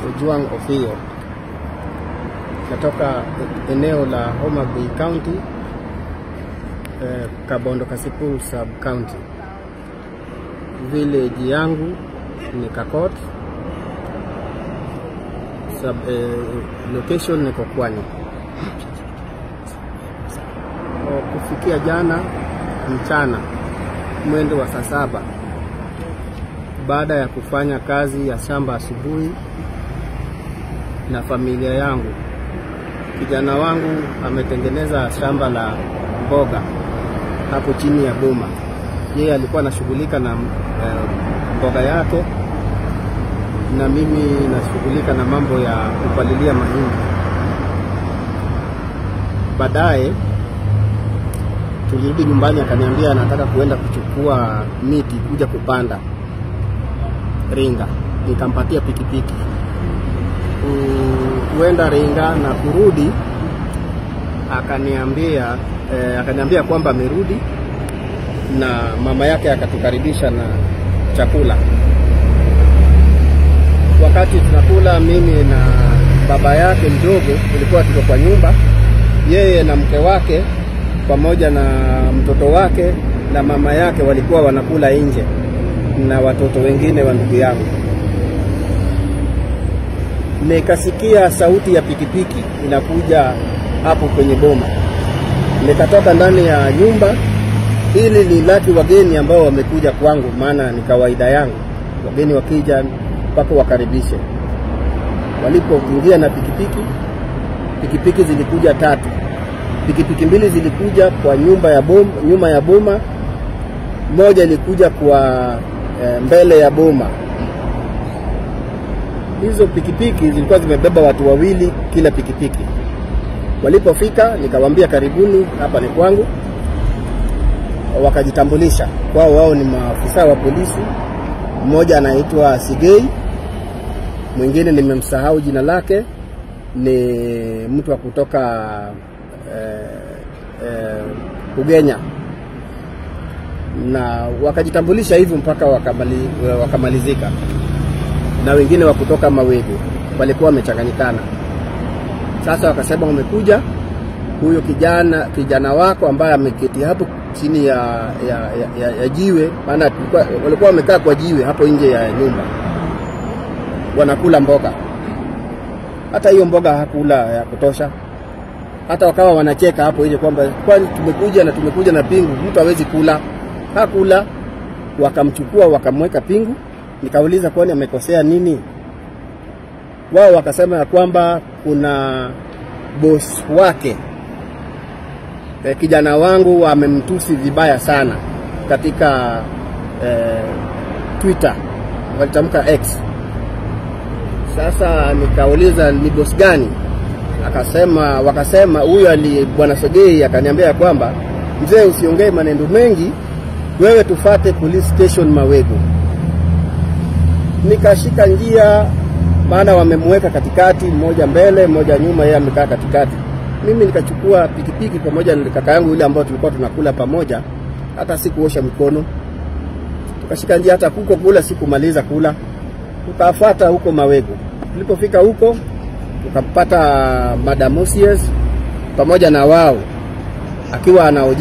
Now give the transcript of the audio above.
Ojwang Opiyo. Natoka eneo la Homa Bay County, Kabondo Kasipul Sub County. Village yangu ni Kakot. Sub location ni Kokwani. Kufikia jana mchana mwendo wa saa 7, baada ya kufanya kazi ya shamba asubuhi na familia yangu, kijana wangu ametengeneza shamba la mboga hapo chini ya boma. Yeye alikuwa anashughulika na mboga yake na mimi nashughulika na mambo ya kupalilia mahindi. Baadaye tulirudi nyumbani, akaniambia anataka kuenda kuchukua miti kuja kupanda Ringa. Nikampatia pikipiki kuenda Ringa na kurudi. Akaniambia kwamba amerudi na mama yake akatukaribisha na chakula. Wakati tunakula, mimi na baba yake mdogo tulikuwa tuko kwa nyumba, yeye na mke wake pamoja na mtoto wake na mama yake walikuwa wanakula nje na watoto wengine wa ndugu yangu. Nikasikia sauti ya pikipiki inakuja hapo kwenye boma. Nikatoka ndani ya nyumba ili nilaki wageni ambao wamekuja kwangu, maana ni kawaida yangu wageni wakija mpaka wakaribishe. Walipoingia na pikipiki, pikipiki zilikuja 3. Pikipiki 2 zilikuja kwa nyumba ya boma, nyuma ya boma, moja ilikuja kwa mbele ya boma. Hizo pikipiki zilikuwa zimebeba watu wawili kila pikipiki. Walipofika nikawaambia karibuni, hapa ni kwangu. Wakajitambulisha kwao wao ni maafisa wa polisi. Mmoja anaitwa Sigei, mwingine nimemsahau jina lake, ni mtu wa kutoka Ugenya. Na wakajitambulisha hivyo mpaka wakamalizika. Na wengine wa kutoka Mawego walikuwa wamechanganyikana. Sasa wakasema umekuja huyo kijana wako ambaye ameketi hapo chini ya jiwe, maana walikuwa wamekaa kwa jiwe hapo nje ya nyumba wanakula mboga. Hata hiyo mboga hakula ya kutosha. Hata wakawa wanacheka hapo nje kwamba kwani tumekuja na pingu, mtu hawezi kula. Hakula. Wakamchukua wakamweka pingu. Nikauliza kwani amekosea nini? Wao wakasema ya kwamba kuna boss wake, kijana wangu amemtusi vibaya sana katika Twitter, walitamka X. Sasa nikauliza ni boss gani? Wakasema huyo ali bwana Sogei akaniambia kwamba mzee, usiongee maneno mengi, wewe tufate police station Mawego. Nikashika njia, maana wamemweka katikati, mmoja mbele mmoja nyuma, yeye amekaa katikati. Mimi nikachukua pikipiki pamoja na kaka yangu yule ambao tulikuwa tunakula pamoja, hata sikuosha mikono. Tukashika njia, hata huko kula sikumaliza kula. Tukafuata huko Mawego. Tulipofika huko tukapata Madam Moses pamoja na wao akiwa anaoji